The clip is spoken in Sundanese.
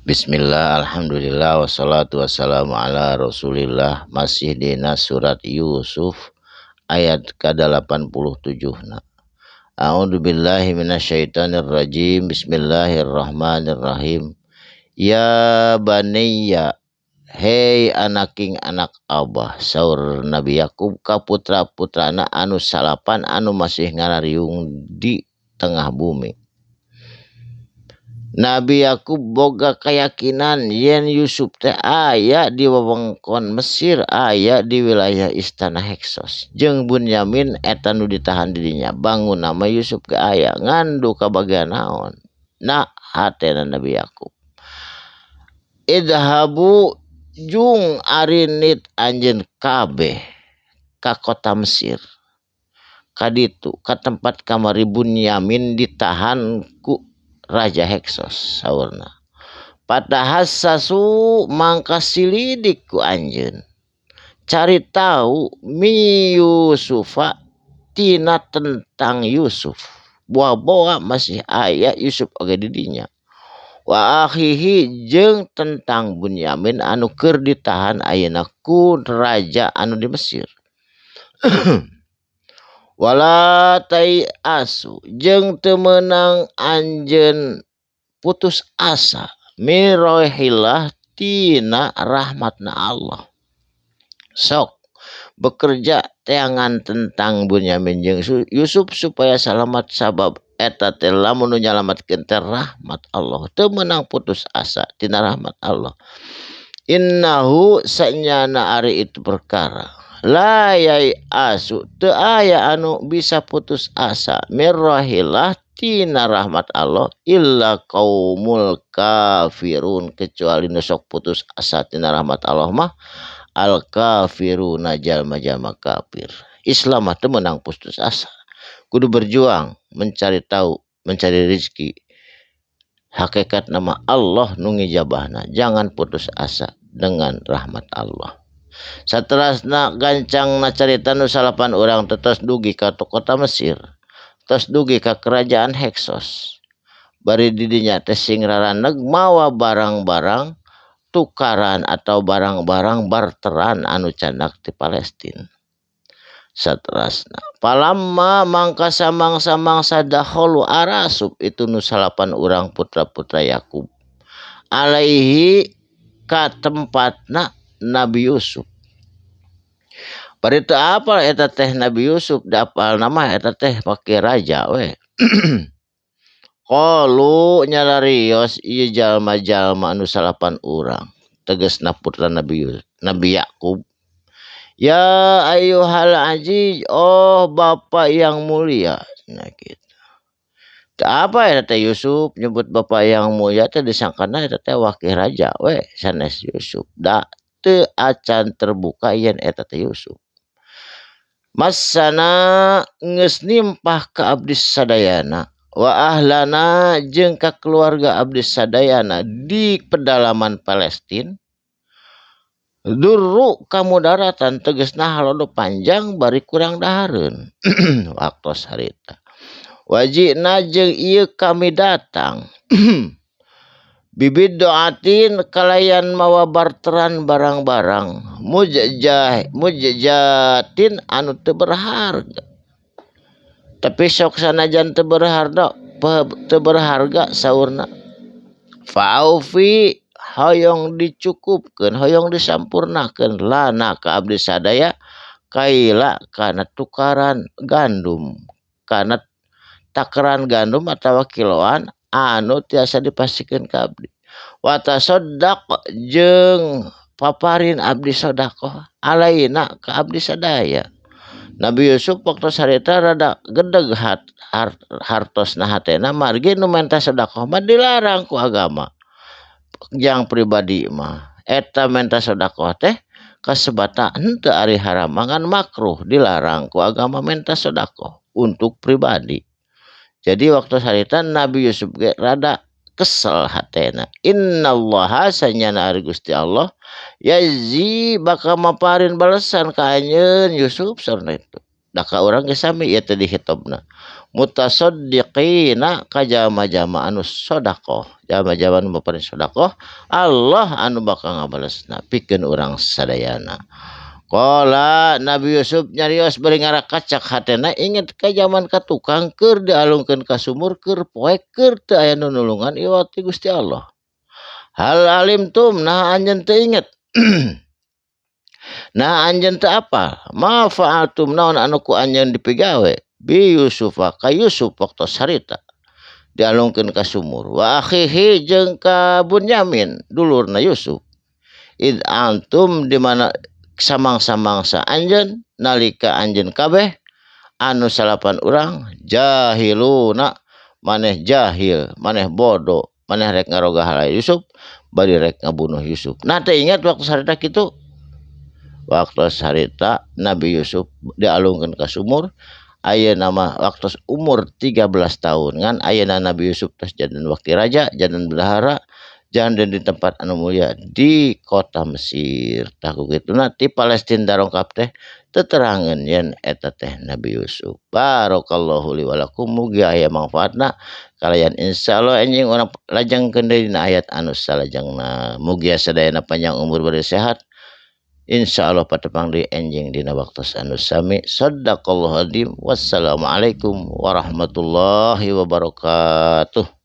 Bismillah, alhamdulillah, wassalatu wassalamu ala rasulillah. Masih dina surat Yusuf ayat ke-87 na. A'udzu billahi minasyaitonir rajim. Bismillahirrahmanirrahim. Ya baniya, hei anaking anak Abah, saur Nabi Yakub ka putra-putrana anu salapan anu masih ngarariung di tengah bumi. Nabi Yakub boga keyakinan yen Yusuf teh aya di wewengkon Mesir, aya di wilayah istana Heksos. Jeung Bunyamin eta nu ditahan di dinya. Bangun nama Yusuf ge aya ngan duka bagian naon. Na hatena Nabi Yakub. Idhabu jung arinit anjeun kabeh ka kota Mesir. Kaditu ka tempat kamari Bunyamin ditahan ku Raja Heksos saurna. Patahassasu mangka silidik ku anjeun. Cari tahu mi Yusufa tina tentang Yusuf. Boa-boa masih aya Yusuf oge di dinya. Wa akhihi jeung tentang Bunyamin anu keur ditahan ayeuna ku raja anu di Mesir. Wala tai asu jeung teu meunang anjeun putus asa mirohillah tina rahmatna Allah. Sok bekerja teangan tentang Bunyamin jeung Yusuf supaya salamat, sabab eta teh lamun nu nyalamatkeun teh rahmat Allah. Teu meunang putus asa tina rahmat Allah. Innahu sanyana ari itu perkara la yai asu teu aya anu bisa putus asa mirrahillah tina rahmat Allah illa qaumul kafirun, kecuali nu sok putus asa tina rahmat Allah mah al kafiruna jalma-jalma kafir. Islam mah teu meunang putus asa, kudu berjuang mencari tahu, mencari rezeki. Hakikat nama Allah nu ngijabahna, jangan putus asa dengan rahmat Allah. Saterasna gancang na carita nu salapan urang tetos dugi ka kota Mesir, tos dugi ka kerajaan Heksos. Bari di dinya teh sing raraneg mawa barang-barang tukaran atau barang-barang barteran anu candak ti Palestina. Saterasna palamma mangka samang-samangsa dakholu arasub itu nu salapan urang putra-putra Yakub alaihi ka tempatna Nabi Yusuf. Bari teu apal eta teh Nabi Yusuf, da apal nama eta teh pake raja we. Qalu nyararios ieu jalma-jalma anu salapan urang, tegasna putra Nabi Yusuf, Nabi Yakub. Ya ayyuhal aziz, oh bapak yang mulia. Nah gitu. Teu apa eta teh Yusuf nyebut bapak yang mulia teh disangkana eta teh wakil raja we sanes Yusuf. Da teu acan terbuka yen eta teh Yusuf. Masana geus nimpah ka abdi sadayana wa ahlana jeung ka keluarga abdi sadayana di pedalaman Palestina. Durru kamudaratan tegasna halodo panjang bari kurang dahareun. Waktos harita. Wajibna jeung ieu kami datang. Bibid doatin kalayan mawa barteran barang-barang mujjatin anu teu berharga. Tapi sok sanajan teu berharga, teu berharga saurna. Fa'aufi hoyong dicukupkeun, hoyong disampurnakeun lana ka abdi sadaya kaila kana tukaran gandum, kana takaran gandum atawa kiloan anu tiasa dipastikeun ka abdi. Wa tasaddaq jeung paparin abdi sedekah alaina ka abdi sadaya. Nabi Yusuf waktu harita rada gedeg hartosna hatena margi nu menta sedekah mah dilarang ku agama. Jang pribadi mah eta menta sedekah teh kasebata henteu ari haram ngan makruh, dilarang ku agama menta sedekah untuk pribadi. Jadi waktu harita Nabi Yusuf ge rada kesel hatena. Innallaha sanyana ari Gusti Allah yazi bakal maparin balesan ka anjeun Yusuf sareng itu. Da ka urang ge sami ieu teh dihitobna. Mutasaddiqina ka jama-jama anu sedekah, jama-jama anu maparin sedekah, Allah anu bakal ngabalesna pikeun urang sadayana. Qala Nabi Yusuf nyarios bari ngarakacak hatena inget ka jaman ka tukang keur dialungkeun ka sumur keur poek keur teu aya nu nulungan iwal ti Gusti Allah. Hal alimtum nah anjeun teu inget. Nah anjeun teu apal ma fa'altum naon anu ku anjeun dipigawe bi Yusufa ka Yusuf waktu harita dialungkeun ka sumur wa akhihi jeung ka Bunyamin dulurna Yusuf. Id antum di mana samang-samangsa anjeun nalika anjeun kabeh anu salapan urang jahiluna maneh jahil maneh bodoh maneh rek ngaroga halai Yusuf bari rek ngabunuh Yusuf. Nah teu ingat waktu harita kitu. Waktu harita Nabi Yusuf dialungkeun ka sumur ayeuna mah waktu umur 13 tahun ngan ayeuna Nabi Yusuf tos janten wakil raja janten bendahara janten di tempat anu mulia di kota Mesir. Tah ku kituna ti Palestina darongkap teh teterangan yen eta teh Nabi Yusuf. Barakallahu li wa lakum mugi aya manfaatna kalayan insyaallah enjing urang lajengkeun deui dina ayat anu salajengna. Mugi sadayana panjang umur bari sehat. Insyaallah patepang deui enjing dina waktu anu sami. Shadaqallahu adzim. Wassalamualaikum warahmatullahi wabarakatuh.